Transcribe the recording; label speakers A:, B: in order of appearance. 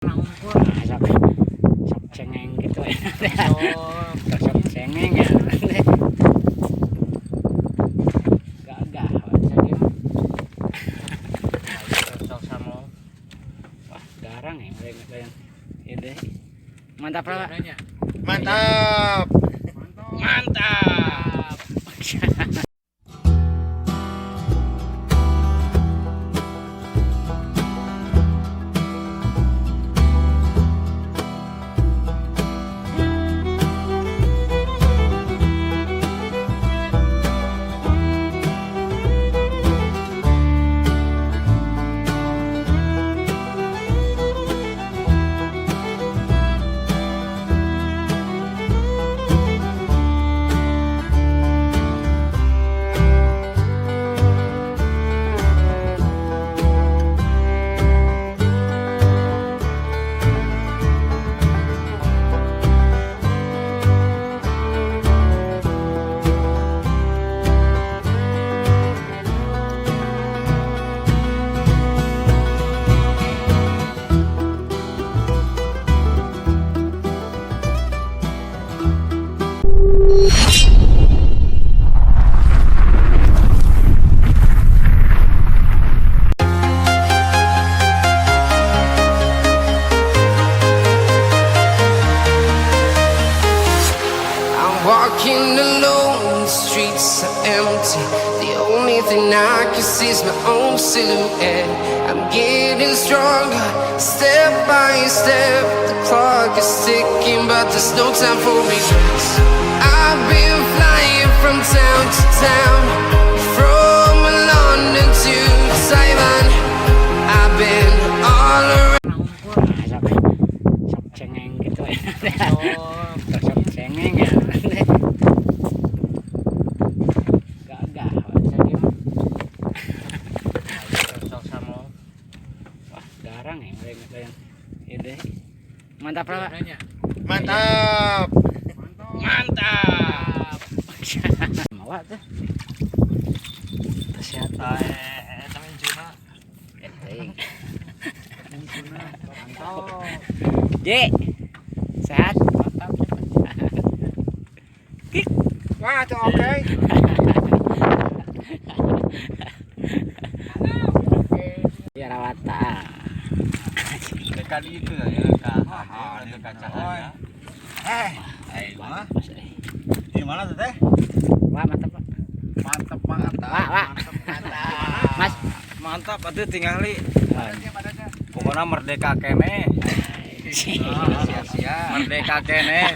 A: Sok sok cengeng gitu ya. Sok sok cengeng ya. Gagah lagi mah.
B: Sok sama.
A: Wah, garang ya mereka yang ini. Mantap lah, Pak.
C: Mantap.
A: Mantap.
D: I'm walking alone, the streets are empty. The only thing I can see is my own silhouette. I'm getting stronger, step by step. The clock is ticking, but there's no time for regrets. I've been flying from town to town, from London to Taiwan. I've been all around.
A: Sok sok cengeng gitu ya. Sok sok cengeng ya. Gagah lagi mah.
B: Sok sama.
A: Wah, garang ya mereka yang ini. Mantap lah, Pak.
C: Mantap.
A: Mantap. Mawa tuh. Sehat. Eh, J, sehat. Mantap. Kik.
C: Wah, itu oke.
A: Ya rawata.
B: Dekat itu ya, dekat. Dekat cahaya.
C: Eh,
A: Wah, pas, eh.
C: di mana tuh teh?
A: Wah, mantap, Pak.
C: Mantap banget.
A: Wah, wah.
C: Mantap.
A: Mas.
B: Mantap atuh tingali.
A: Wah.
B: Pokoknya merdeka keneh.
A: Siap-siap.
B: Merdeka keneh.